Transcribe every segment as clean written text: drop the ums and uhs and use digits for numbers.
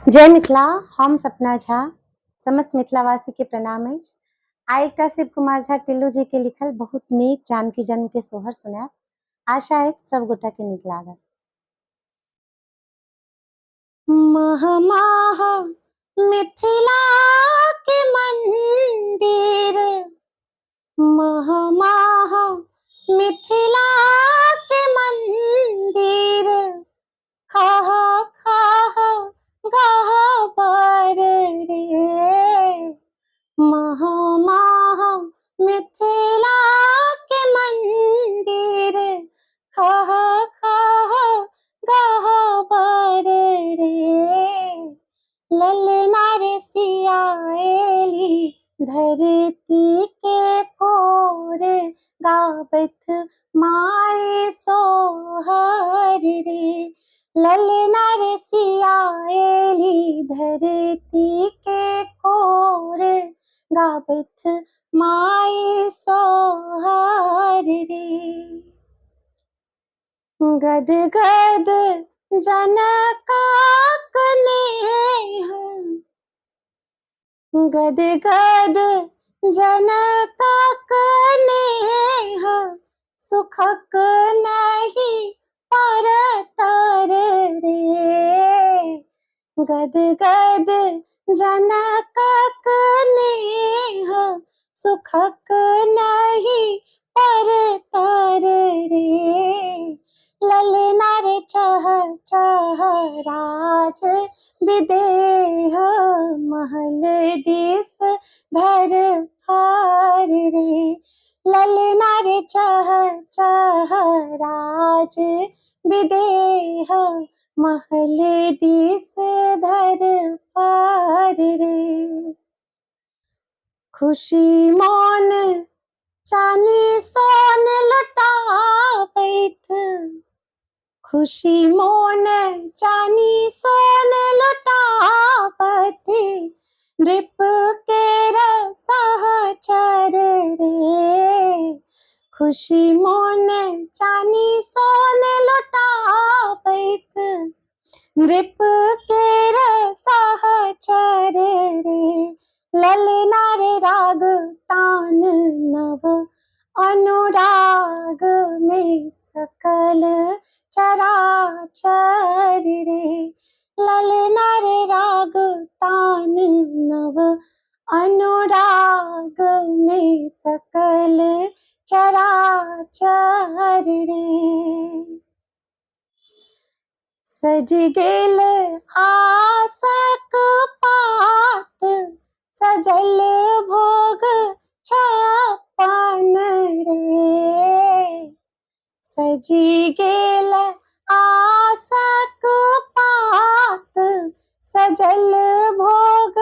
जय मिथिला। हम सपना झा, समस्त मिथिलावासी के प्रणाम अछि। आइ एकटा शिव कुमार झा टिल्लू जी के लिखल बहुत नीक जानकी जन्म के सोहर सुनायब। आशा अछि सब गोटा के नीक लागत। महमाह मिथिला के मंदिर, महमाह मिथिला के मंदिर, खह खह गहबर रे। महमाह मिथिला के मंदिर, खह खह गहबर रे। ललना रे सिया एली धरती के कोर, गाबत माय सोहर रे। ललना रे सिया एली धरती के कोर, गाबत माय सोहर रे। गद गद जनक नेह, गद गद जनक नेह, सुखक नहीं परतर रे। गद गद जनक नेह, सुखक नहीं परतर रे। ललना रे चह चह राज विदेह, महल दिस धर फार रे। ललना रे चह चह राज विदेह, महल दिस धर फार रे। खुशी मोन चानी सोन लुटाबैत, खुशी मोन चानी सोन लुटाबती, नृप केर सहचर रे। खुशी मोन चानी सोन लुटाबैत, नृप केर सहचर रे। ललना रे राग तान नव अनुराग में सकल चराचर रे। ललना रे राग तान नव अनुराग में सकल चराचर रे। सज गेल आसक पात, सजल भोग छापन रे। सजी गेल आसक पात, सजल भोग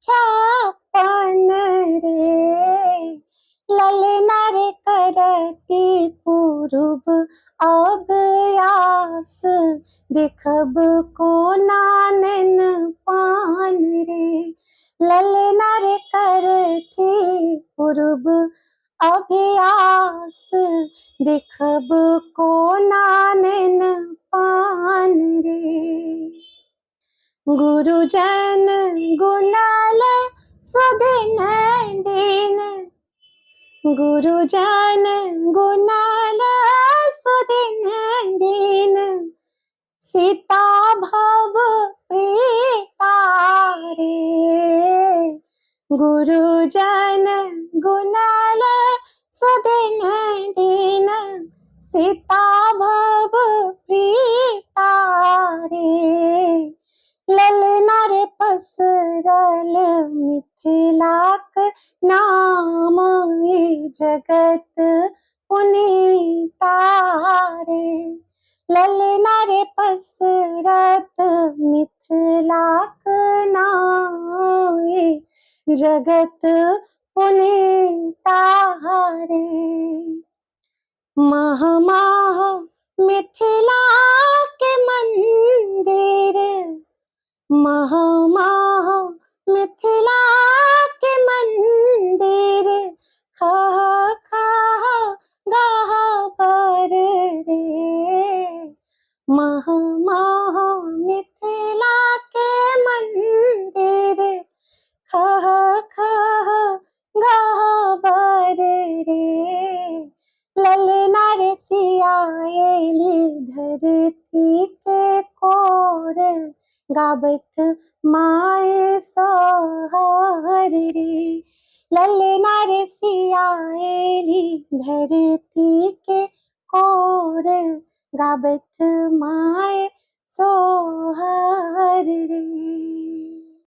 छापन रे। ललना रे करती पूर्व अभ्यास, देखब कोना नैन पान रे। ललना रे करती पूर्व अभ्यास, देखब कोना नैन पान रे। गुरुजन गुणाल सुदिन दिन, गुरुजन गुणाल सुदिन दिन, सीता भव प्रीता रे। गुरुजन गुणाल सुदिन दिन, सीता भव प्रीता रे। ललना रे पसरल मिथिलाक नाम, जगत पुनीता रे। ललना रे पसरत मिथिलाक नाम, जगत पुनीता रे। महमाह मिथिला के मंदिर, महमाह मिथिला के मंदिर, खह खह गहबर रे। महमाह मिथिला के मंदिर, धरती के कोर गाबैत माय सोहर रे। ललना रे सिया एली धरती के कोर गाबैत माय सोहर रे।